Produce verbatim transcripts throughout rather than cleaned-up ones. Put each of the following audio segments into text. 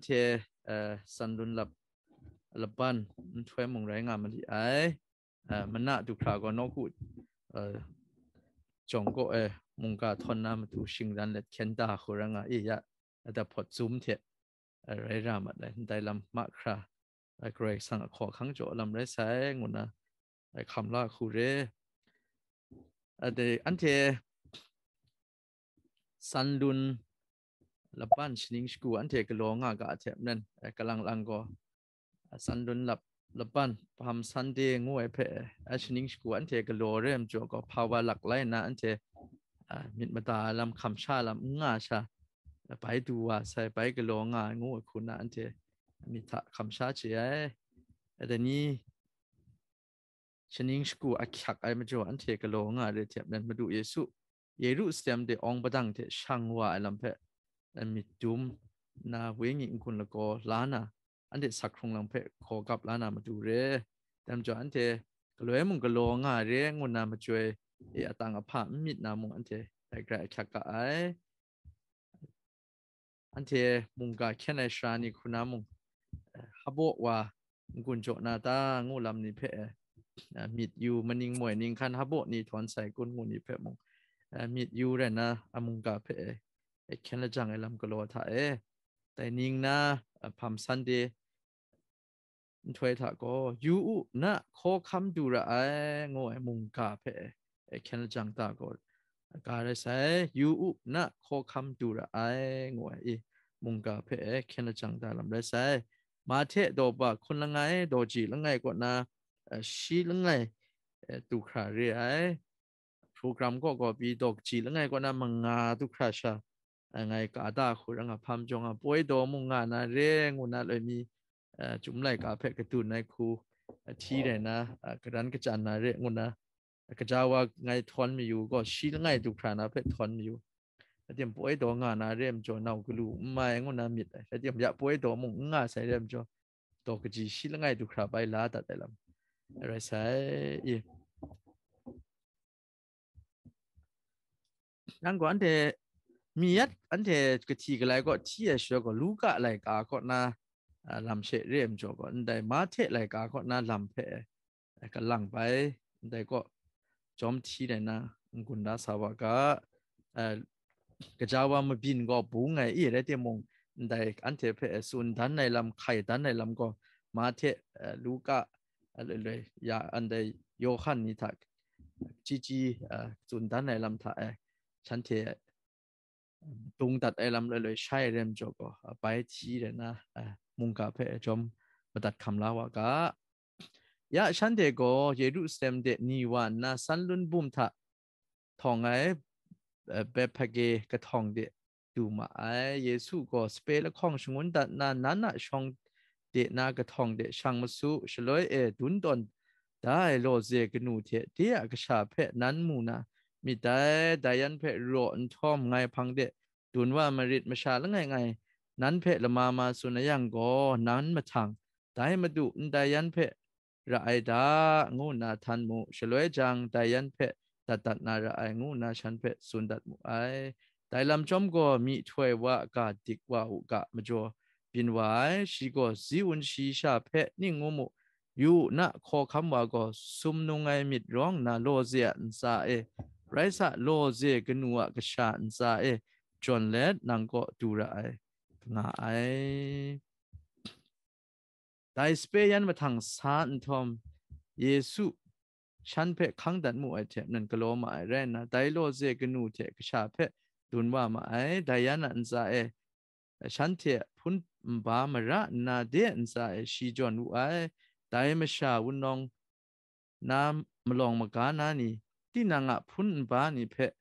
hte, eh, san lun lap laban nhtoi mung rai nga mali ai. Eh, mana du hkra gaw nawku, eh, jawng kaw e mungga htawn na matu shingran let hkyen da hku ra nga i ya, adap hpawt zum hte, eh, rai ra mat ai, ndai lam mahkra, eh, Karai Kasang a hkaw ahkang jaw lam rai sai, ngu na, eh, hkam la hku re. Eh, dai, anhte san lun laban shaning shagu anhte galaw nga ga hte maren, eh, kalang lang gaw, eh, san lun lap laban Palm Sunday ngu ai hpe, eh, shaning shagu anhte galaw re ai majaw gaw, hpa wa lak lai nna anhte, ah, myit mada ai lam, hkamsha ai lam n nga sha, eh, bai du wa sai, bai galaw nga ai ngu ai hku na anhte myit hta hkamsha chye ai. Eh, dai ni shaning shagu ahkyak ai majaw anhte galaw nga re hte maren, Madu Yesu Yerusalem de awng padang hte shang wa ai lam hpe, eh, myit dum nna, wenyi n-gun lagaw la na, anhte sak hkrung lam hpe hkaw gap la na matu re. Dai majaw anhte galoi mung galaw nga re ngu na machyoi e atang ahpa n myit na mung anhte dai grai ahkyak ga ai. Anhte mungga hkyen ai sara ni hku na mung, eh, habaw wa n-gun jaw na ta ngu lam ni hpe, eh, myit yu, maning moi ninghkan habaw ni htawn sai kun ngu ni hpe mung, eh, myit yu rai na, a mungga hpe, eh, hkyen lajang ai lam galaw hta e. Dai ning na, eh, Palm Sunday nhtoi hta gaw, "Yu u, na hkawhkam du ra ai," ngu ai mungga hpe, eh, hkyen lajang ta gaw, ga rai sai. "Yu u, na hkawhkam du ra ai," ngu ai i mungga hpe, eh, hkyen lajang ta lam rai sai. Mahte daw ba hkun langai, daw ji langai kaw na, eh, shi langai, eh, du hkra re ai. Program kaw gaw pyi daw kaji langai kaw na manga du hkra sha, eh, ngai ka da hku ra nga hpam jawng a, poi daw mung nga na re ngu na loi mi, eh, Chyum laika hpe kadun ai hku, eh, hti rai na, eh, karan kachyan na re ngu na, eh, gaja wa ngai htawn mayu gaw, shi langai du hkra na hpe htawn mayu. Rai tim, poi daw nga na re ai majaw, nau galu n mai ngu na myit ai. Rai tim, ya poi daw mung n nga sai re ai majaw, daw kaji shi langai du hkra bai la dat ai lam rai sai i. Yang gaw anhte mi yat anhte kahti kalai kaw hti ai shaloi gaw, Luka laika kaw na, a, lam she re ai majaw gaw, ndai Mahte laika kaw na lam hpe, a, kalang bai, ndai kaw jawm hti rai na, n-gun da sa wa ga, a, gaja wa mabyin gaw bung ai i rai timung, ndai anhte hpe tsun dan ai lam, hkai dan ai lam gaw, Mahte, a, Luka, a, loi loi ya, ndai Yawhan ni hta chyi chyi, a, tsun dan ai lam hta e, shanhte dung dat ai lam loi loi shai re ai majaw gaw, a, bai hti rai na, a, mungga hpe jawm madat hkam la wa ga. Ya shanhte gaw Yerusalem de ni wa nna, san lun bum hta htawng ai, eh, Bethphage kahtawng de du ma ai. Yesu gaw sape lahkawng shangun dat nna, nan a shawng de na kahtawng de shang masu, shaloi e dun tawn da ai lawze kanu hte de a kasha hpe nan mu na myit dai. Dai yan hpe raw nhtawm, ngai hpang de dun wa marit, masha langai ngai nan hpe lama ma tsun a yang gaw, nan mahtang, "Dai Madu, ndai yan hpe ra ai da," ngu nna htan mu. Shaloi jang, "Dai yan hpe dat dat na ra ai," ngu nna shan hpe tsun dat mu ai. Dai lam chyawm gaw, myihtoi wa a ga dik wa u ga majaw byin wa ai. Shi gaw, "Zi un shi sha hpe ning ngu mu, yu u, na hkawhkam wa gaw sumnung ai myit rawng nna, lawze a ntsa e, rai sa, lawze kanu a kasha ntsa e jawn let, nang kaw du ra ai nga ai." Dai sape yan mahtang sa nhtawm, Yesu shan hpe hkang dat mu ai hte maren galaw ma ai rai nna, dai lawze kanu hte kasha hpe dun wa ma ai. Dai yan a ntsa e, shanhte hpun nba mara nna, de a ntsa e shi jawn wu ai. Dai masha wunawng na malawng maga na ni, tinang a hpun nba ni hpe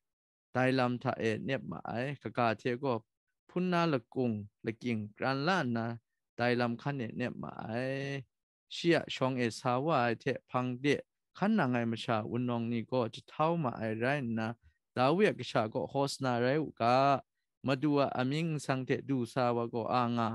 dai lam hta e nep ma ai. Kaga hte gaw, hpun na lakung lakying kran la nna, dai lam hkan e nep ma ai. Shi a shawng e sa wa ai hte hpang de hkan nang ai masha wunawng ni gaw jahtau ma ai rai nna, Dawi a kasha gaw Hosana rai u ga, Madu a amying nsang hte du sa wa gaw a nga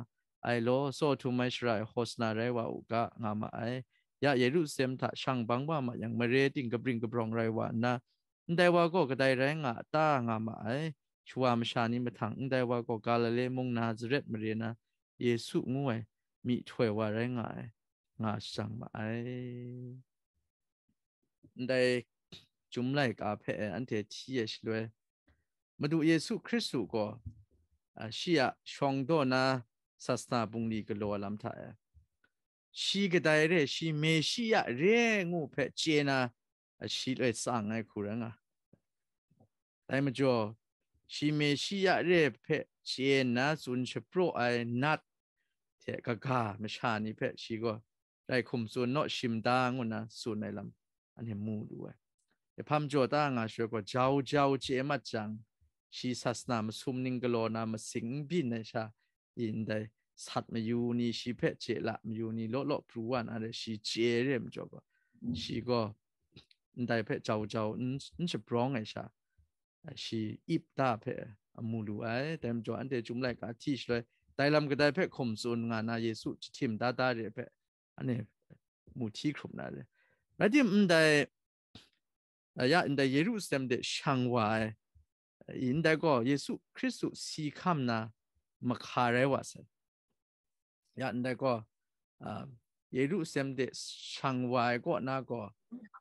ai law, tsaw htum ai shara e Hosana rai wa u ga, nga ma ai. Ya Yerusalem hta shang bang wa ma yang, mare ting kabring kabrawng rai wa nna, "Ndai wa gaw kadai rai nga a ta?" nga ma ai. Shawa masha ni mahtang, "Ndai wa gaw Galile mung Nazaret mare na Yesu ngu ai myihtoi wa rai nga ai, nga shajang ma ai. Ndai Chyum laika hpe anhte hti ai shaloi, Madu Yesu Hkristu gaw, a, shi a shawng daw na sasana bungli galaw ai lam hta e, shi kadai re, shi Meshiya re ngu hpe chye na, a, shi loi tsang ai hku rai nga. Dai majaw, shi Meshiya re hpe chye nna tsun shapraw ai nat hte kaga masha ni hpe shi gaw, rai hkum tsun naw, shim da ngu nna tsun ai lam anhte mu lu ai. Hpa majaw ta nga shaloi gaw, jau jau chye mat jang, shi sasana masum ning galaw na masing n byin ai sha, i ndai sat mayu ni, shi hpe chye la mayu ni, law law pru wa na re, shi chye re majaw gaw, shi gaw ndai hpe jau jau n, n shabrawng ai sha, shi ip da hpe mu lu ai. Dai majaw, anhte Chyum laika hti shaloi, dai lam kadai hpe hkum tsun nga na Yesu jahtim da da re hpe, anhte mu hti hkrup na re. Rai timung, ndai, a, ya, ndai Yerusalem de shang wa ai, i, ndai gaw Yesu Hkristu si hkam na mahka rai wa sai. Ya, ndai gaw, a, Yerusalem de shang wa ai kaw na gaw,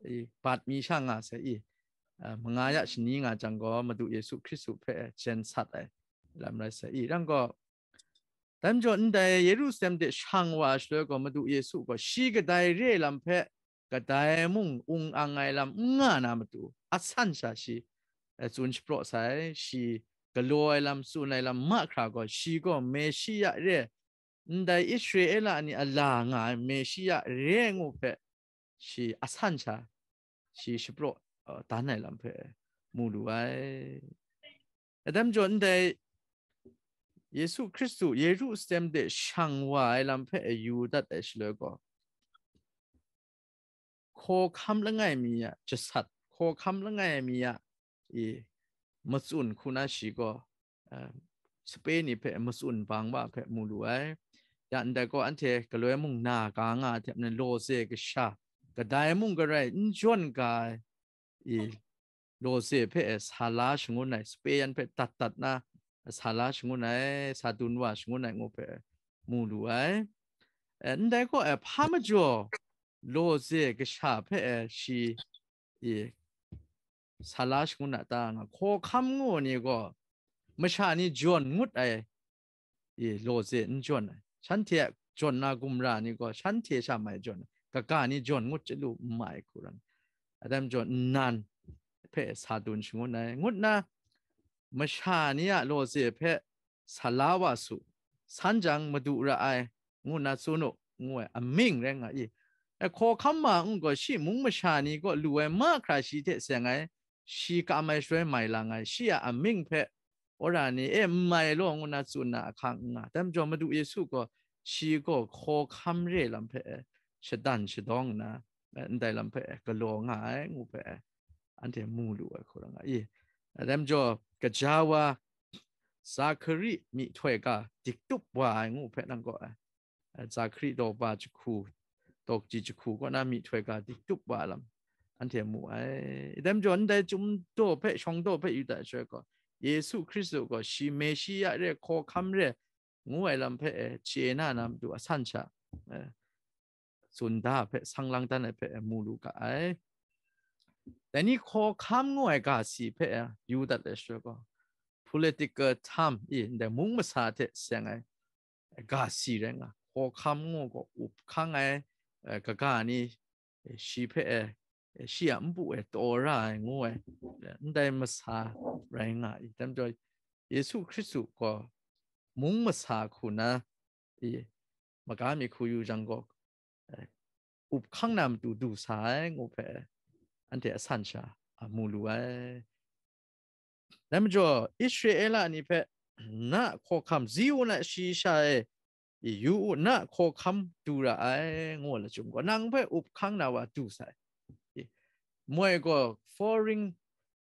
i, bat mi sha nga sai i, a, manga ya shani nga jang gaw, Madu Yesu Hkristu hpe jen sat ai lam rai sai i, rang gaw, dai majaw, ndai Yerusalem de shang wa shaloi gaw, Madu Yesu gaw shi kadai re lam hpe kadai mung ung ang ai lam n nga na matu, asan sha shi, eh, tsun shapraw sai, shi galaw ai lam, tsun ai lam mahkra gaw, shi gaw Meshiya re, ndai Israela ni a la nga ai Meshiya re ngu hpe, shi asan sha, shi shapraw, uh, dan ai lam hpe mu lu ai. Dai majaw, ndai Yesu Hkristu Yerusalem de shang wa ai lam hpe yu dat ai shaloi gaw, hkawhkam langai mi a jasat, hkawhkam langai mi a, i, matsun hku na shi gaw, eh, sape ni hpe matsun bang wa hpe mu lu ai. Ya ndai gaw, anhte galoi mung na ga nga ai hte maren, lawze kasha, kadai mung garai n jawn ga ai, i, lawze hpe sa la shangun ai, sape yan hpe dat dat na sa la shangun ai, sa dun wa shangun ai ngu hpe mu lu ai. Eh, ndai gaw, eh, hpa majaw lawze kasha hpe, eh, shi, i, sa la shangun a ta nga, hkawhkam ngu ni gaw masha ni jawn ngut ai, i, lawze n jawn ai. Shanhte a jawn na gumra ni gaw shanhte sha mai jawn ai, kaga ni jawn ngut chyalu n mai hku ran. Atam jaw nnan hpe sa dun shangun ai, ngut na masha ni a lawze hpe sa la wa su, san jang madu ra ai, ngu nna tsun u, ngu ai amying rai nga i. E, hkawhkam ma n gaw, shi mung masha ni kaw lu ai mahkra shi hte seng ai, shi kam ai shaloi mai lang ai, shi a amying hpe wora ni e n mai law, ngu nna tsun na ahkang n nga. Dai majaw, Madu Yesu gaw shi gaw hkawhkam re lam hpe e shadan shadawng nna, e, ndai lam hpe e galaw nga ai, ngu hpe e anhte mu lu ai hku rai nga i. Dai majaw, kaja wa Zakhari myihtoi ga diktup wa ai ngu hpe nang gaw, eh, Zakhari daw ba jahku, daw kaji jahku kaw na myihtoi ga diktup wa lam anhte mu ai. Dai majaw, ndai Chyum daw hpe, shawng daw hpe yu dat shaloi gaw, Yesu Hkristu gaw shi Meshiya re, hkawhkam re, ngu ai lam hpe e chye na na matu asan sha, eh, tsun da hpe, sang lang dan ai hpe e mu lu ga ai. Dai ni hkawhkam ngu ai ga si hpe e yu dat ai shaloi gaw, political term i, ndai mung masa hte seng ai ga si rai nga, hkawhkam ngu gaw up hkang ai, eh, kaga ni, eh, shi hpe, eh, shi a npu e taw ra ai ngu ai, eh, ndai masa rai nga i. Dai majaw, Yesu Hkristu gaw mung masa hku na i, maga mi hku yu jang gaw, eh, up hkang na matu du sa ai ngu hpe, anhte asan sha a mu lu ai. Dai majaw, Israela ni hpe, "Na hkawhkam Ziun a shayi sha e yu u, na hkawhkam du ra ai," ngu ai lachyum gaw, nang hpe up hkang na wa du sai. Moi gaw foreign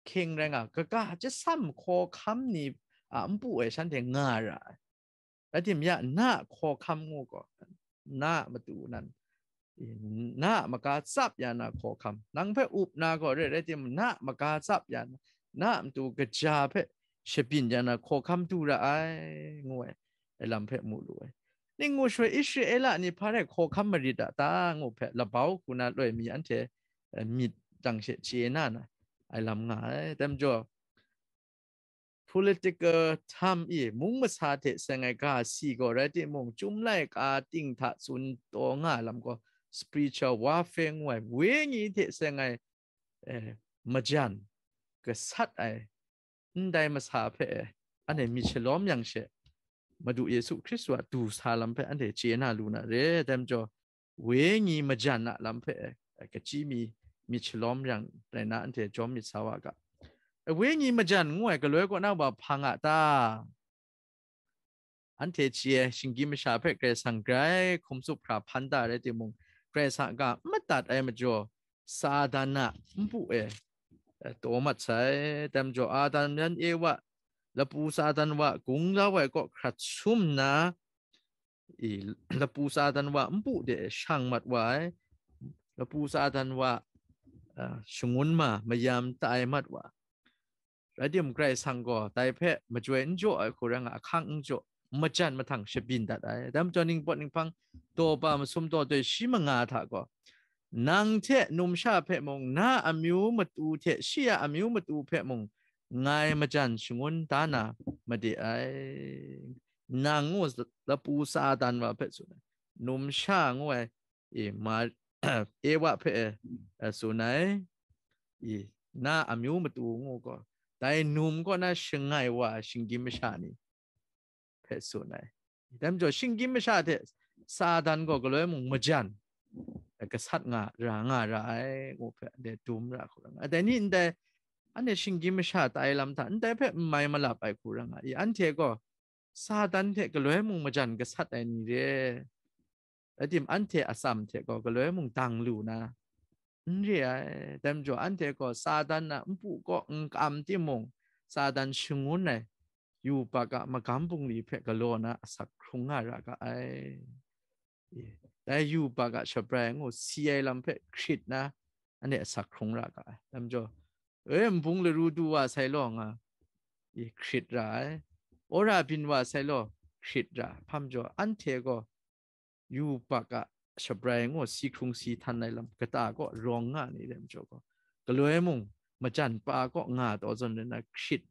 king rai nga, kaga chyasam hkawhkam ni a npu e shanhte nga ra ai. Rai timung, ya na hkawhkam ngu gaw, na matu nan, na maga tsap ya na hkawhkam, nang hpe up na gaw re, rai timung, na maga tsap ya na, na matu kaja hpe shabyin ya na hkawhkam du ra ai, ngu ai, ai lam hpe mu lu ai. Ning ngu shoi Israela ni hpa rai hkawhkam marit a ta ngu hpe, labau hku na loi mi anhte, eh, myit dang she chye na na ai lam nga ai. Dai majaw, political term i mung masa hte seng ai ga si gaw rai timung, chyum laika ting hta tsun taw nga ai lam gaw spiritual warfare ngu ai wenyi hte seng ai, eh, majan gasat ai ndai masa hpe, anhte myit shalawm yang she, Madu Yesu Hkristu a du sa lam hpe anhte chye na lu na re. Dai majaw, wenyi majan a lam hpe, eh, kachyi mi myit shalawm yang rai na, anhte jawm myit sa wa ga. Eh, wenyi majan ngu ai galoi kaw na wa hpang a ta? Anhte chye ai, shinggyim masha hpe Karai Kasang grai hkum tsup hkra hpan da rai timung, Karai Kasang a ga n madat ai majaw, Satan a npu e, eh, taw mat sai. Dai majaw, Adam yan Ewa, lapu Satan wa gung lau ai kaw hkrat sum nna, i, lapu Satan wa npu de shang mat wa ai, lapu Satan wa, ah, shangun ma mayam tai mat wa. Rai timung, Karai Kasang gaw dai hpe majoi n jaw ai hku rai nga, ahkang n jaw, majan mahtang shabyin dat ai. Dai majaw, ningpawt ninghpang daw ba masum daw doi shi manga hta gaw, nang hte numsha hpe mung, na amyu matu hte shi a amyu matu hpe mung, ngai majan shangun da na made ai. Nang ngu lapu Satan wa hpe tsun ai. Numsha ngu ai, i, ma, Ewa hpe, eh, tsun ai. I, na amyu matu ngu gaw, dai num kaw na shangai wa ai shinggyim masha ni hpe tsun ai. Dai majaw, shinggyim masha hte Satan gaw galoi mung majan, eh, gasat nga ra, nga ra ai ngu hpe anhte dum ra hku ra nga ai. Dai ni ndai, anhte shinggyim masha tai lam hta ndai hpe n mai malap ai hku ra nga i, anhte gaw Satan hte galoi mung majan gasat ai ni re. Rai tim, anhte atsam hte gaw galoi mung dang lu na n re ai. Dai majaw, anhte gaw Satan a npu kaw n kam timung, Satan shangun ai yubak a magam bungli hpe galaw na asak hkrung nga ra ga ai. Dai yubak a shabrai ngu si ai lam hpe hkrit na, anhte asak hkrung ra ga ai. Dai majaw, e, nbung laru du wa sai law nga, i, hkrit ra ai. Wora byin wa sai law, hkrit ra ai. Hpa majaw, anhte gaw yubak a shabrai ngu si hkrung si htan ai lam kata kaw rawng nga ni rai majaw gaw, galoi mung majan pa kaw nga taw zawn rai na, hkrit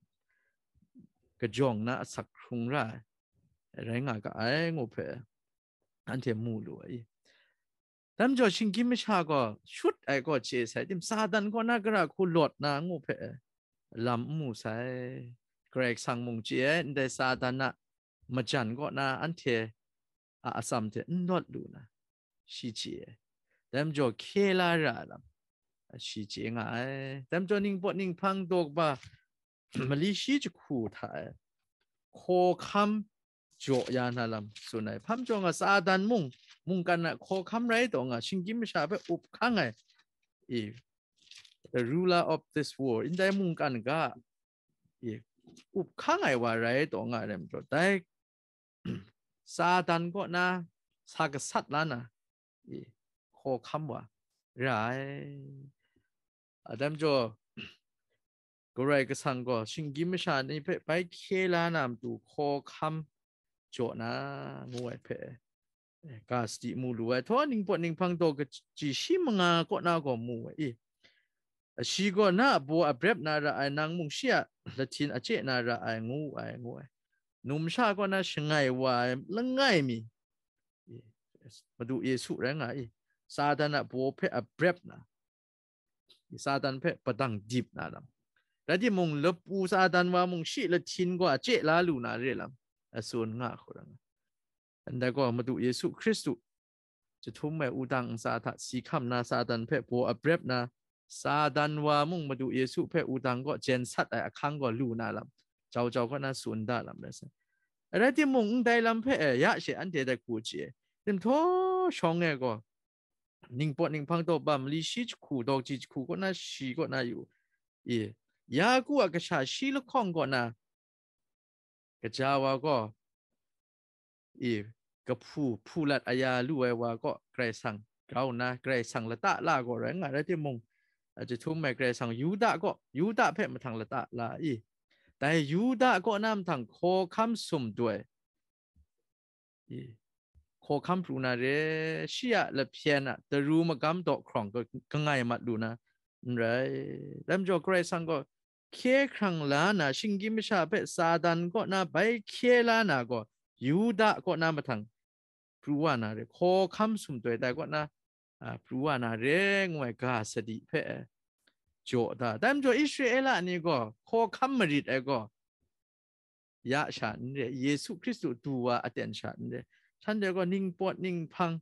kajawng na asak hkrung ra ai, rai nga ga ai ngu hpe anhte mu lu ai. Dai majaw, shinggyim masha gaw shut ai kaw chye sai tim, Satan kaw na gara hku lawt na ngu hpe lam n mu sai. Karai Kasang mung chye ai, ndai Satan a majan kaw na anhte a atsam hte n lawt lu na, shi chye ai. Dai majaw, hkye la ra ai lam, shi chye nga ai. Dai majaw, ningpawt ninghpang daw kaba mali shi jahku hta e hkawhkam jaw ya na lam tsun ai. Hpa majaw nga, Satan mung mungkan a hkawhkam rai taw nga, shinggyim masha hpe up hkang ai, i, the ruler of this world, ndai mungkan ga, i, up hkang ai wa rai taw nga rai majaw, dai Satan kaw na sa gasat la na, i, hkawhkam wa ra ai. A, dai majaw, Karai Kasang gaw shinggyim masha ni hpe bai hkye la na matu hkawhkam jaw na, ngu ai hpe, eh, ga sadi mu lu ai. Htaw ningpawt ninghpang daw kaji shi manga kaw na gaw mu ai. I, shi gaw na a baw a brep na ra ai, nang mung shi a lahtin a chye na ra ai, ngu ai, ngu ai. Numsha kaw na shangai wa ai langai mi, i, Madu Yesu rai nga i, Satan a baw hpe a brep na, Satan hpe padang dip na lam. Rai timung, lapu Satan wa mung shi lahtin gaw a chye la lu na re lam, a tsun nga hku ra nga. Ndai gaw Madu Yesu Hkristu jahtum ai wudang ntsa hta si hkam na Satan hpe baw a brep na, Satan wa mung Madu Yesu hpe wudang kaw jen sat ai ahkang gaw lu na lam, jau jau kaw na tsun da lam rai sai. Rai timung, ndai lam hpe, eh, ya she anhte dai hku chye ai. Tim htaw shawng e gaw, ningpawt ninghpang daw ba mali shi jahku, daw kaji jahku kaw na shi kaw na yu, i, Yaku a kasha shi lahkawng kaw na, kaja wa gaw, i, kahpu hpu lat aya lu ai wa kaw Karai Kasang grau nna, Karai Kasang lata la gaw rai nga rai timung, a, jahtum ai Karai Kasang Yuda kaw, Yuda hpe mahtang lata la i, dai Yuda kaw na mahtang hkawhkam sum doi, i, hkawhkam pru na re, shi a lahpyen a daru magam daw hkrawng ka-, kangai mat lu na n rai. Dai majaw Karai Kasang gaw hkye hkrang la na shinggyim masha hpe Satan kaw na bai hkye la na gaw, Yuda kaw na mahtang pru wa na re, hkawhkam sumtoi tai kaw na, a, pru wa na re, ngu ai ga sadi hpe jaw da. Dai majaw Israela ni gaw hkawhkam marit ai gaw, ya sha n re, Yesu Hkristu du wa aten sha n re, shanhte gaw ningpawt ninghpang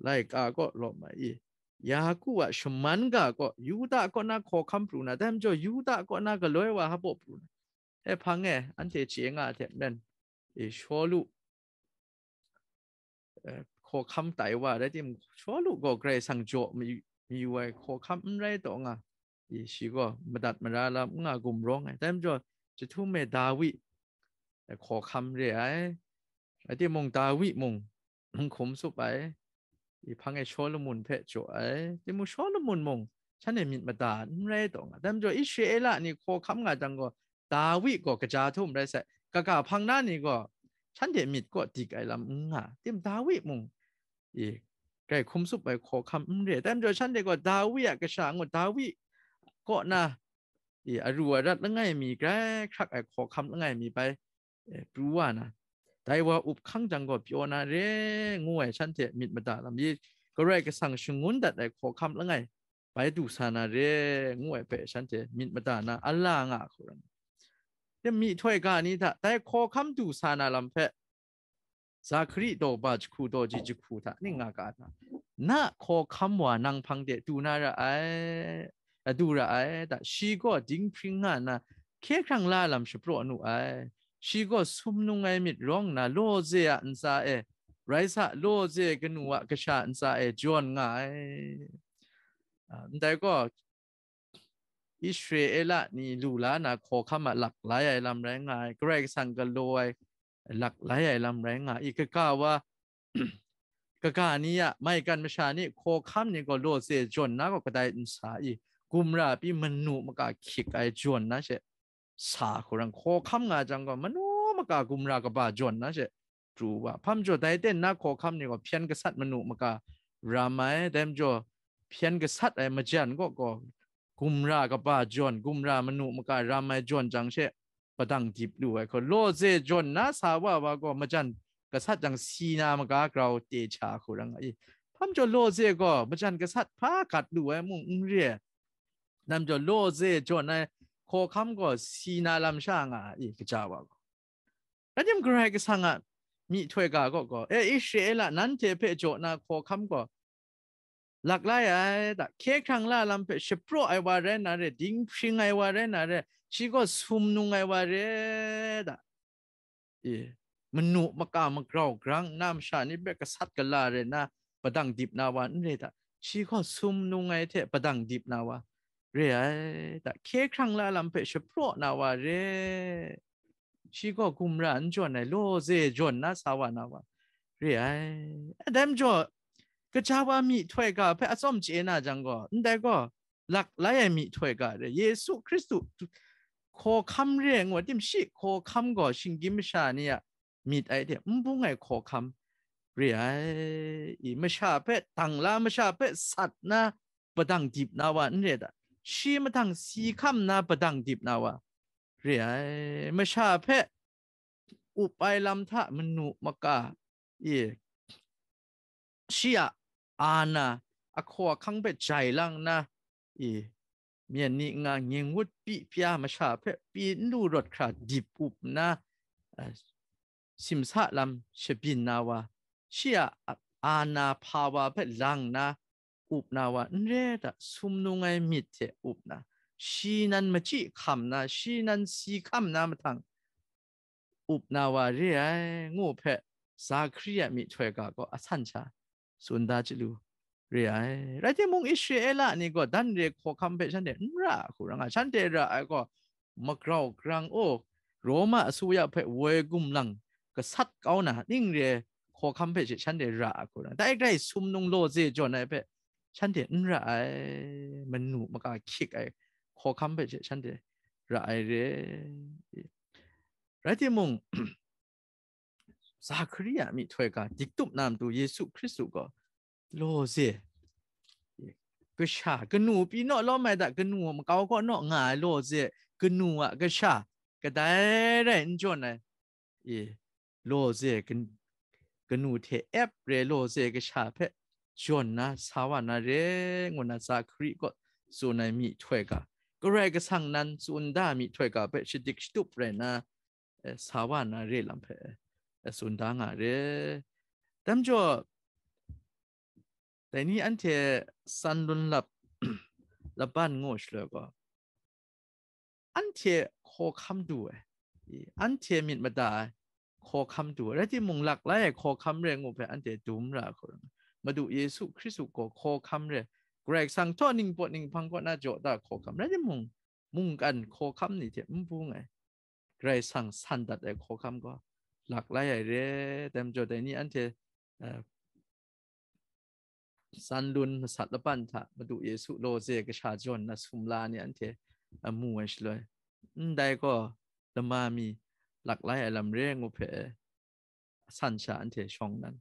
laika kaw lawm ai i, Yaku a shaman ga kaw, Yuda kaw na hkawhkam pru na, dai majaw Yuda kaw na galoi wa hpaw pru na. E hpang e, anhte chye nga ai hte maren, e, Shawlu, e, hkawhkam tai wa, rai timung, Shawlu gaw Karai Kasang jaw mayu, mayu ai hkawhkam n rai taw nga, i, shi gaw madat mara lam n nga gumrawng ai. Dai majaw, jahtum e Dawi, e, hkawhkam re ai. Rai timung, Dawi mung, n hkum tsup ai, i hpang e Shawlumon hpe jaw ai. Timung, Shawlumon mung shanhte myit mada n rai taw nga. Dai majaw, Israela ni hkawhkam nga jang gaw, Dawi gaw kaja htum rai sai. Kaga hpang na ni gaw shanhte myit kaw dik ai lam n nga. Tim, Dawi mung, i, grai hkum tsup ai hkawhkam n re. Dai majaw, shanhte gaw Dawi a kasha ngu, Dawi kaw na, i, aru arat langai mi, grai hkrak ai hkawhkam langai mi bai, e, pru wa na, dai wa up hkang jang gaw pyaw na re, ngu ai shanhte myit mada lam i, Karai Kasang shangun dat ai hkawhkam langai bai du sa na re, ngu ai hpe shanhte myit mada na ala nga hku rai. Myihtoi ga ni hta dai hkawhkam du sa na lam hpe, Zakhari daw ba jahku daw ji jahku hta ning nga ga hta, na hkawhkam wa nang hpang de du na ra ai, a du ra ai da, shi gaw dinghpring nga nna hkye hkrang la lam shapraw nu ai. Shi gaw sumnung ai myit rawng nna, lawze a ntsa e, rai sa, lawze kanu a kasha ntsa e jawn nga ai. A, ndai gaw, Israela ni lu la na hkawhkam a lak lai ai lam rai nga ai, Karai Kasang galaw ai lak lai ai lam rai nga ai, kaga wa, kaga ni a maigan masha ni hkawhkam ni gaw lawze jawn na gaw kadai n sa i, gumra pyi manu maka hkyik ai jawn na she sa hku rai, hkawhkam nga jang gaw manu maka gumra kaba jawn na she pru wa. Hpa majaw dai ten na hkawhkam ni gaw hpyen gasat manu maka ram ai, dai majaw hpyen gasat ai majan kaw gaw gumra kaba jawn, gumra manu maka ram ai jawn jang she padang dip lu ai hku, lawze jawn na sa wa wa gaw majan gasat jang si na maga grau te cha hku rai nga i. Hpa majaw lawze gaw majan gasat hpa gat lu ai mung n re ai, dai majaw lawze jawn ai hkawhkam gaw si na lam sha nga ai, kaja wa gaw. Rai timung, Karai Kasang a myihtoi ga kaw gaw, e, Israela, nanhte hpe jaw na hkawhkam gaw lak lai ai da, hkye hkrang la lam hpe shapraw ai wa rai na re, dinghpring ai wa rai na re, shi gaw sumnung ai wa re da, e, manu maka magrau grang nna masha ni hpe gasat gala re nna padang dip na wa n re da, shi gaw sumnung ai hte padang dip na wa re ai da, hkye hkrang la lam hpe shapraw na wa re, shi gaw gumra n jawn ai, lawze jawn na sa wa na wa re ai. Dai majaw, kaja wa myihtoi ga hpe atsawm chye na jang gaw, ndai gaw lak lai ai myihtoi ga re, Yesu Hkristu hkawhkam re ai ngu ai, timshi hkawhkam gaw shinggyim masha ni a myit ai hte n bung ai hkawhkam re ai. I, masha hpe dang la, masha hpe sat na padang dip na wa n re da, shi mahtang si hkam na padang dip na wa re ai. Masha hpe up ai lam hta manu maka, e, shi a ana ahkaw ahkang hpe jai lang nna, e, myen ni nga nging wut pyi pya masha hpe pyi n lu rawt hkra dip up nna, a, simsa lam shabyin na wa, shi a ana hpa wa hpe lang nna up na wa n re da, sumnung ai myit hte up na, shi nan machyi hkam na, shi nan si hkam na mahtang up na wa re ai, ngu hpe, Zakhari a myihtoi ga gaw a san sha tsun da chyalu re ai. Rai timung, Israela ni gaw dan re hkawhkam hpe shanhte n ra hku rai nga, shanhte ra ai gaw, magrau grang, o, Roma asuya hpe woi gumlang gasat kau na ning re hkawhkam hpe she shanhte ra hku rai, dai grai sumnung lawze jawn ai hpe shanhte n ra ai, manu maka hkyik ai hkawhkam hpe she shanhte ra ai re. Rai timung, Zahkari a myihtoi ga diktup na matu Yesu Hkristu gaw lawze, kasha, kanu pyi naw lawm ai hta, kanu makau kaw naw nga ai lawze, kanu a kasha, kadai rai n jawn ai, e, lawze, kan-, kanu hte ep re lawze kasha hpe jawn na sa wa na re, ngu na Zahkari kaw tsun ai myihtoi ga, Karai Kasang nan tsun da myihtoi ga hpe shadik shatup rai na, eh, sa wa na re lam hpe, eh, tsun da nga re. Dai majaw, dai ni anhte san lun lap, laban ngu shaloi gaw, anhte hkawhkam du ai, i, anhte myit mada ai hkawhkam du ai, rai timung, laklai ai hkawhkam re ngu hpe anhte dum ra hkau rai. Madu Yesu Hkristu gaw hkawhkam re, Karai Kasang htaw ningpawt ninghpang kaw na jaw da hkawhkam, rai timung, mungkan hkawhkam ni hte n bung ai, Karai Kasang san dat ai hkawhkam gaw laklai ai re. Dai majaw, dai ni anhte, eh, san lun masat laban hta Madu Yesu lawze kasha jawn na sumla ni anhte, eh, mu ai shaloi, ndai gaw lama mi laklai ai lam re ngu hpe, san sha anhte shawng nan,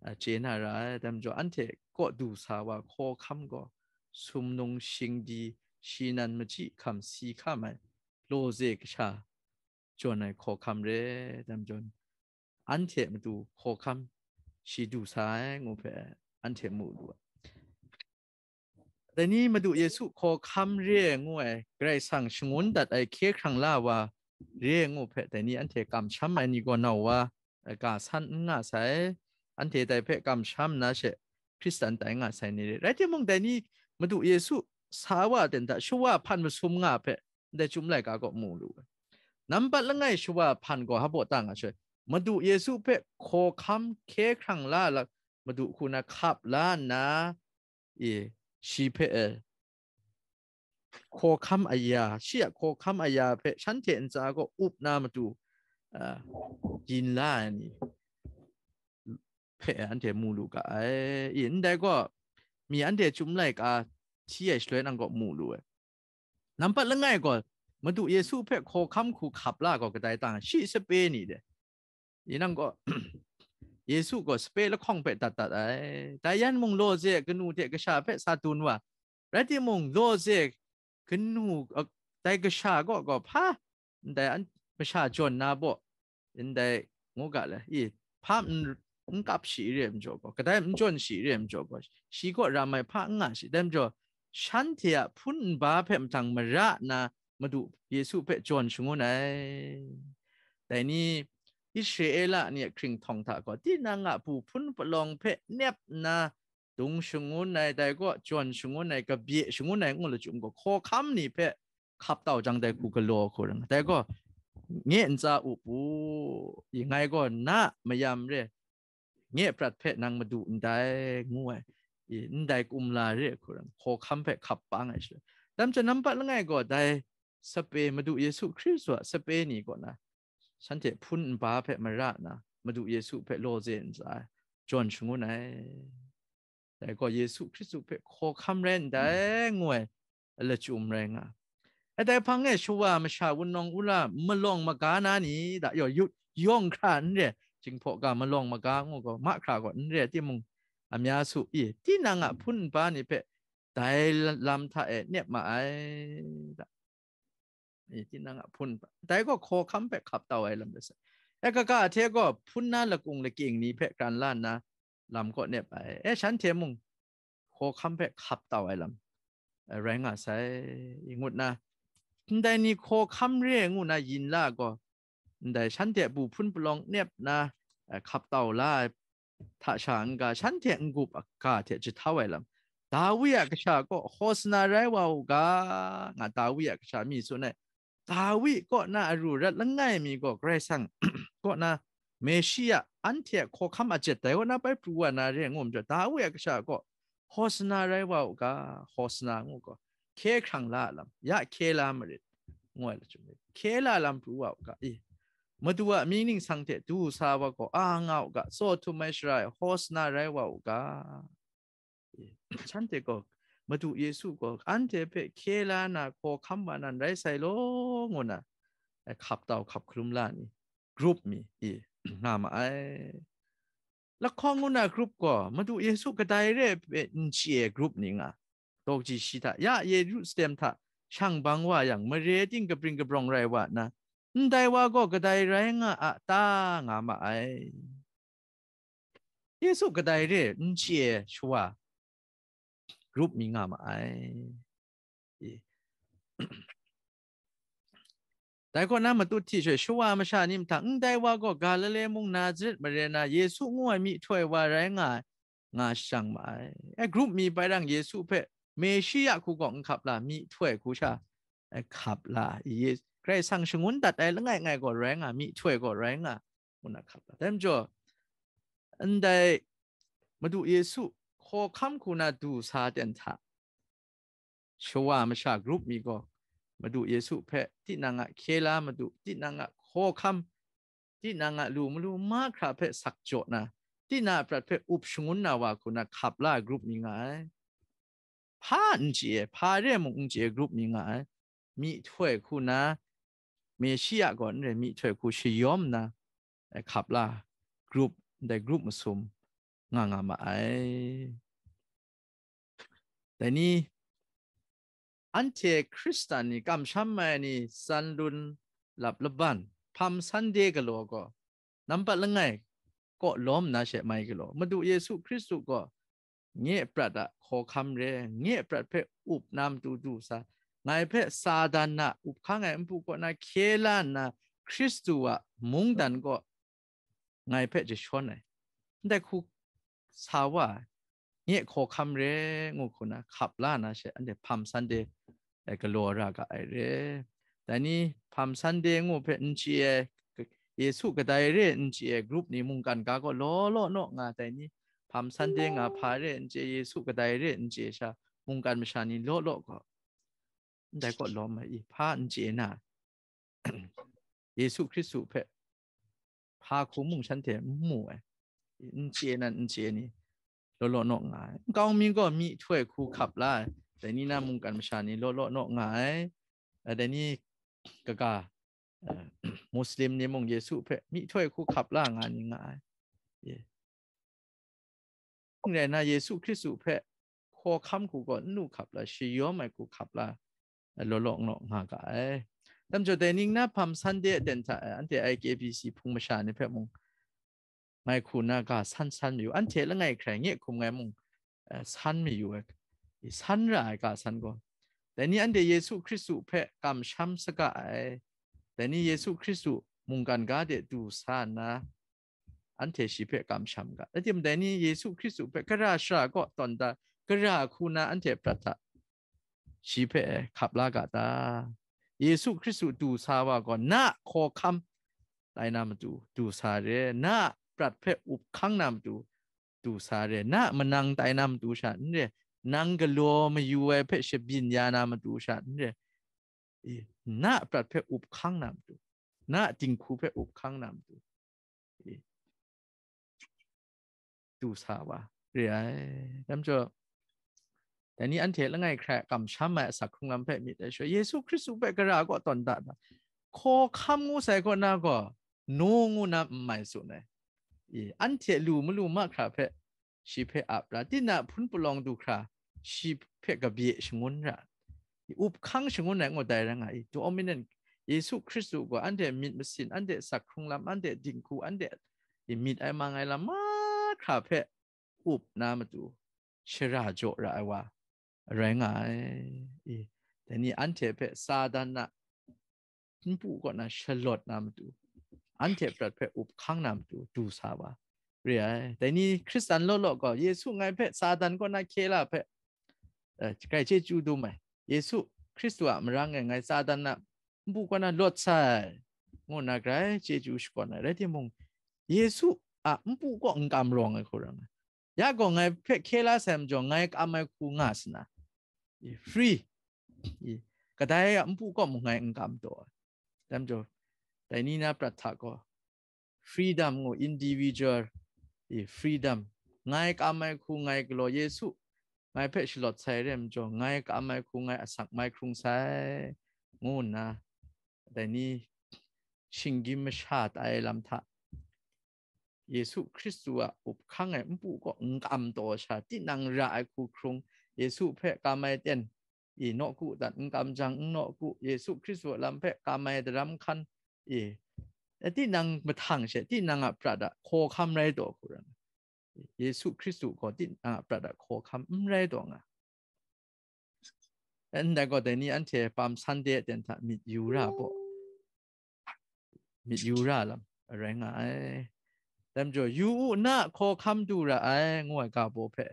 a, chye na ra ai. Dai majaw, anhte kaw du sa wa hkawhkam gaw, sumnung shingdi, shi nan machyi hkam si hkam ai lawze kasha jawn ai hkawhkam re. Dai majaw, anhte matu hkawhkam shi du sa ai ngu hpe anhte mu lu ai. Dai ni Madu Yesu hkawhkam re ai ngu ai, Karai Kasang shangun dat ai hkye hkrang la wa re ai ngu hpe, dai ni anhte kamsham ai ni gaw nau wa, eh, ga san n nga sai, anhte dai hpe kamsham nna she Hkristan tai nga sai ni re. Rai timung, dai ni Madu Yesu sa wa ten hta shawa hpan masum nga hpe ndai Chyum laika gaw mu lu ai. Nampat langai shawa hpan gaw hpa baw ta nga shaloi, Madu Yesu hpe hkawhkam hkye hkrang la lak, Madu hku na hkap la nna, e, shi hpe, e, hkawhkam aya, shi a hkawhkam aya hpe shanhte ntsa gaw up na matu, a, yin la ai ni hpe anhte mu lu ga ai. I, ndai gaw, mi anhte Chyum laika hti ai shaloi nang gaw mu lu ai. Nampat langai gaw, Madu Yesu hpe hkawhkam hku hkap la gaw kadai tang, shi sape ni de. Tinang gaw, Yesu gaw sape lahkawng hpe dat dat ai. Dai yan mung lawze kanu hte kasha hpe sa dun wa. Rai timung, lawze kanu, a, dai kasha gaw, gaw hpa ndai an, masha jawn na baw, ndai ngu ga le, i, hpa n, n kap shi re ai majaw gaw, kadai n jawn shi re ai majaw gaw, shi kaw ram ai hpa n nga shi. Dai majaw, shanhte a hpun nba hpe mahtang mara nna Madu Yesu hpe jawn shangun ai. Dai ni Israela ni a hkringhtawng hta gaw, tinang a bu hpun palawng hpe nep nna dung shangun ai, dai gaw jawn shangun ai, kabye shangun ai ngu lachyum gaw, hkawhkam ni hpe hkap tau jang, dai hku galaw hku rai nga. Dai gaw, nye ntsa up u, i, ngai gaw na mayam re, nye prat hpe nang madu ndai, ngu ai, i, ndai kumla re hku rai nga, hkawhkam hpe hkap pang ai shaloi. Dai majaw, nampat langai gaw dai sape, Madu Yesu Hkristu a sape ni kaw na, shanhte hpun nba hpe mara nna, Madu Yesu hpe lawze ntsa ai, jawn shangun ai. Dai gaw Yesu Hkristu hpe hkawhkam rai ndai, ngu ai lachyum rai nga. Dai hpang e shawa masha wunawng wula malawng maga na ni, da yaw, yu-, yawng hkra n re, Jinghpaw ga malawng maga ngu gaw, mahkra gaw n re, timung, amya su i, tinang a hpun nba ni hpe dai lam hta e nep ma ai, da. E, tinang a hpun, dai gaw hkawhkam hpe hkap tau ai lam rai sai. E, kaga hte gaw hpun na lakung lakying ni hpe kran la nna lam kaw nep ai. E, shanhte mung hkawhkam hpe hkap tau ai lam, e, rai nga sai, i ngut na, ndai ni hkawhkam re ai ngu na yin la gaw, ndai shanhte bu hpun palawng nep nna, e, hkap tau la ai hta sha n-ga, shanhte n-gup a ga hte jahtau ai lam, Dawi a kasha kaw Hosana rai wa u ga, nga Dawi a kasha mi tsun ai. Dawi kaw na aru rat langai mi gaw Karai Kasang kaw na Meshia, anhte a hkawhkam a jet dai kaw na bai pru wa na re ngu majaw, Dawi a kasha kaw Hosana rai wa u ga, Hosana ngu gaw, hkye hkrang la a lam, ya hkye la marit, ngu ai lachyum, hkye la lam pru wa u ga, i, Madu a mying ningsang hte du sa wa gaw, a nga u ga, tsaw htum ai shara e Hosana rai wa u ga. Shanhte gaw, Madu Yesu gaw anhte hpe hkye la na hkawhkam wa nan rai sai law, ngu na, eh, hkap tau hkap hkalum la ni, group mi, i, nga ma ai. Lahkawng ngu na grup gaw Madu Yesu kadai re ai hpe n chye ai grup ni nga, dawkaji shi hta ya Yerusalem hta shang bang wa yang, mare ting kabring kabrawng rai wa nna, ndai wa gaw kadai rai nga a ta nga ma ai. Yesu kadai re n chye ai shawa grup mi nga ma ai. Dai kaw na matut hti sha, shawa masha ni mahtang, ndai wa gaw Galile mung Nazaret mare na Yesu ngu ai myihtoi wa rai nga ai, nga shajang ma ai. E, grup mi bai rang Yesu hpe Meshiya hku gaw n hkap la, myihtoi hku sha, e, hkap la, Ye-, Karai Kasang shangun dat ai langai ngai gaw rai nga, myihtoi gaw rai nga, ngu na hkap la. Dai majaw, ndai Madu Yesu hkawhkam hku na du sa ten hta, shawa masha grup mi gaw Madu Yesu hpe tinang a hkye la madu, tinang a hkawhkam, tinang a lu malu mahkra hpe sak jaw na, tinang a prat hpe up shangun na wa hku na hkap la ai grup mi nga ai. Hpa n chye ai, hpa re mung n chye ai grup mi nga ai. Myihtoi hku na, Meshiya gaw n rai, myihtoi hku shayawm nna, e, hkap la grup, ndai grup masum nga nga ma ai. Dai ni, anhte Hkristan ni kamsham ai ni tsan lun lap laban, Palm Sunday galaw gaw, nampat langai kaw lawm nna she mai galaw, Madu Yesu Hkristu gaw nye prat a hkawhkam re, nye prat hpe up na matu du sa, ngai hpe Satan a up hkang ai npu kaw na hkye la nna, Hkristu a mungdan kaw ngai hpe jashawn ai, ndai hku sa wa ai, nye hkawhkam re ngu hku na hkap la na she, anhte Palm Sunday, e, galaw ra ga ai re. Dai ni Palm Sunday ngu hpe n chye ai, Yesu kadai re n chye ai grup ni mungkan ga gaw law law naw nga, dai ni Palm Sunday nga hpa re n chye, Yesu kadai re n chye sha, mungkan masha ni law law gaw, ndai kaw lawm ai, i, hpa n chye na, Yesu Hkristu hpe hpa hku mung shanhte n mu ai, n chye nan n chye ni law law naw nga ai. Nkau mi gaw myihtoi hku hkap la ai, dai ni na mungkan masha ni law law naw nga ai. Dai ni kaga, eh, Muslim ni mung Yesu hpe myihtoi hku hkap la nga ni nga ai. Ye. Rai na, Yesu Hkristu hpe hkawhkam hku gaw n lu hkap la, shayawm ai hku hkap la, law law naw nga ga ai. Dai majaw, dai ning na Palm Sunday aten hta e, anhte I K B C hpung masha ni hpe mung, ngai hku na ga san san mayu, anhte langai hkrai nye hkum ngai mung, eh, san mayu ai, san ra ai ga san gaw, dai ni anhte Yesu Hkristu hpe kamsham saga ai, dai ni Yesu Hkristu mungkan ga de du sa nna, anhte shi hpe kamsham ga. Rai timung, dai ni Yesu Hkristu hpe gara shara kaw tawn da, gara hku na anhte prat hta shi hpe hkap la ga ta? Yesu Hkristu du sa wa gaw, na hkawhkam tai na matu du sa re, na prat hpe up hkang na matu du sa re, na manang tai na matu sha n re, nang galaw mayu ai hpe shabyin ya na matu sha n re, i, na prat hpe up hkang na matu, na dinghku hpe up hkang na matu, i, du sa wa re ai. Dai majaw, dai ni anhte langai hkrai kamsham ai asak hkrung lam hpe myit ai shaloi, Yesu Hkristu hpe gara kaw tawn da, hkawhkam ngu sai kaw na gaw, no ngu na n mai tsun ai. I, anhte lu malu mahkra hpe shi hpe ap ra, tinang hpun palawng du hkra shi hpe kabye shangun ra, i, up hkang shangun ai ngut dai rai nga i, dominant Yesu Hkristu gaw anhte myit masin, anhte asak hkrung lam, anhte dinghku, anhte i myit ai mang ai lam mahkra hpe up na matu shara jaw ra ai wa rai nga ai. I, dai ni anhte hpe Satan a npu kaw na shalawt na matu, anhte prat hpe up hkang na matu du sa wa re ai. Dai ni Hkristan law law gaw, Yesu ngai hpe Satan kaw na hkye la hpe, eh, grai chyeju dum ai. Yesu Hkristu a marang e ngai Satan a npu kaw na lawt sai, ngu nna grai chyeju shakawn ai. Rai timung, Yesu a npu kaw n kam rawng ai hku rai nga. Ya gaw ngai hpe hkye la sai majaw, ngai kam ai hku nga sa na, i, free, i, kadai a npu kaw mung ngai n kam taw ai. Dai majaw, dai ni na prat hta gaw, freedom ngu, individual, i, freedom, ngai kam ai hku ngai galaw, Yesu ngai hpe shalawt sai re majaw, ngai kam ai hku ngai asak mai hkrung sai, ngu nna, dai ni shinggyim masha tai lam hta Yesu Hkristu a up hkang ai npu kaw n kam taw sha, tinang ra ai hku hkrung, Yesu hpe kam ai ten, i nawku dat n kam jang, n nawku, Yesu Hkristu a lam hpe kam ai daram hkan, i, e, tinang mahtang she, tinang a prat a hkawhkam rai taw hku ran. Yesu Hkristu gaw tinang a prat a hkawhkam n rai taw nga. Ndai gaw, dai ni anhte Palm Sunday aten hta myit yu ra baw, myit yu ra lam rai nga ai. Dai majaw, yu u, na a hkawhkam du ra ai, ngu ai ga baw hpe,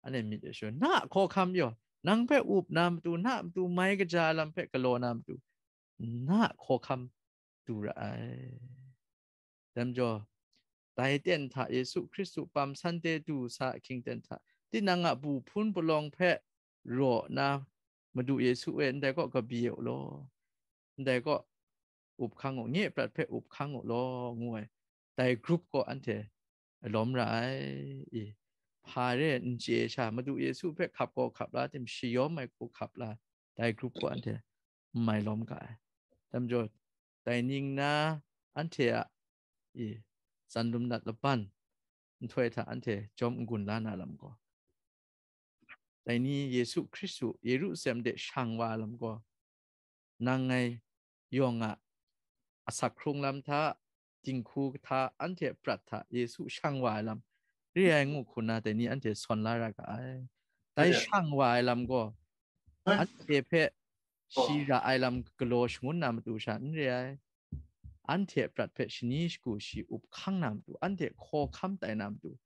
anhte myit yu shu, na a hkawhkam yaw, nang hpe up na matu, na a matu mai kaja ai lam hpe galaw na matu, na a hkawhkam du ra ai. Dai majaw, dai ten hta Yesu Hkristu Palm Sunday du sa ahkying ten hta, tinang a bu hpun palawng hpe raw na, Madu Yesu e, ndai kaw kabye u law, ndai kaw up hkang u, nye prat hpe up hkang u law, ngu ai, dai group kaw anhte alawm ra ai. I, hpa re n chye sha, Madu Yesu hpe hkap gaw hkap la, tim shayawm ai hku hkap la, dai group kaw anhte n mai lawm ga ai. Dai majaw, dai ning na anhte a, i, tsan lum nat laban nhtoi hta anhte jawm n-gun la na lam gaw, dai ni Yesu Hkristu Yerusalem de shang wa ai lam gaw, nang ngai yawng a asak hkrung lam hta, dinghku hta, anhte prat hta Yesu shang wa ai lam re ai ngu hku na, dai ni anhte sawn la ra ga ai. Dai shang wa ai lam gaw, anhte hpe shi ra ai lam galaw shangun na matu sha n re ai. Anhte prat hpe shani shagu shi up hkang na matu, anhte hkawhkam tai na matu,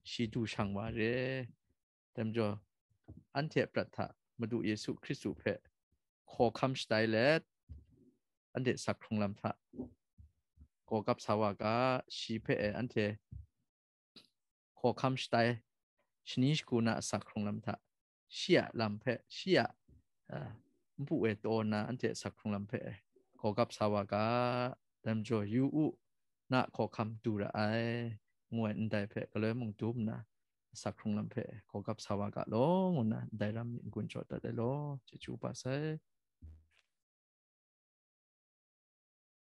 shi du shang wa re. Dai majaw, anhte prat hta Madu Yesu Hkristu hpe hkawhkam shatai let, anhte sak hkrung lam hta gaw gap sa wa ga, shi hpe e anhte hkawhkam shatai, shani shagu na asak hkrung lam hta, shi a lam hpe, shi a, a, npu e taw nna anhte asak hkrung lam hpe gaw gap sa wa ga, dai majaw, yu u, na hkawhkam du ra ai, ngu ai ndai hpe galoi mung dum nna, asak hkrung lam hpe gaw gap sa wa ga law, ngu nna ndai ram myit n-gun jaw dat ai law, chyeju kaba sai.